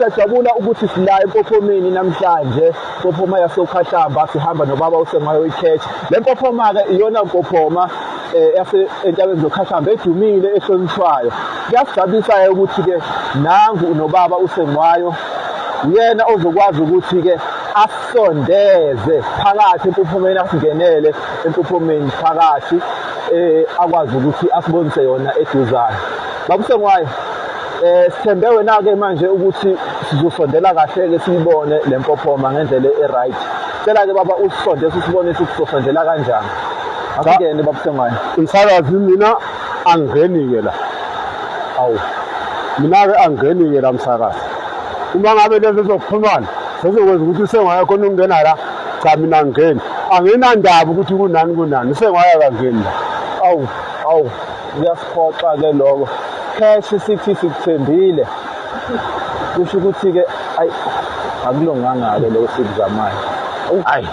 Siyajabula ukuthi sila empophomeni namhlanje, impophoma yasoKhahlamba, sihamba nobaba uSengwayo iChurch. Le mpophoma-ke iyona mpophoma yase entabeni zoKhahlamba edumile ehlonishwayo. Kuyasijabulisa-ke ukuthi-ke nangu nobaba uSengwayo uyena ozokwazi ukuthi-ke asondeze phakathi empophomeni, asingenele empophomeni phakathi, akwazi ukuthi asibonise yona eduzane. Baba uSengwayo, sithembe wena-ke manje ukuthi sizosondela kahle-ke siyibone le mpophoma ngendlela e-right. Cela-ke baba usisondeze usibonise ukuthi sizosondela kanjani. Asingene baba uSengwayo. Msakazi, mina angingeni-ke la. Awu. Mina-ke angingeni-ke la msakazi. Uma ngabe lezi zokuxhumana sezokwenza ukuthi uSengwayo khona ukungena la, cha mina angingeni. Anginandaba ukuthi kunani kunani, uSengwayo akangeni la. Awu, awu. Kuyasiphoxa-ke lokho. Cash sithi sikuthembile. Kusho ukuthi-ke ayi akulunganga-ke lokho sikuzamayo. Ayi.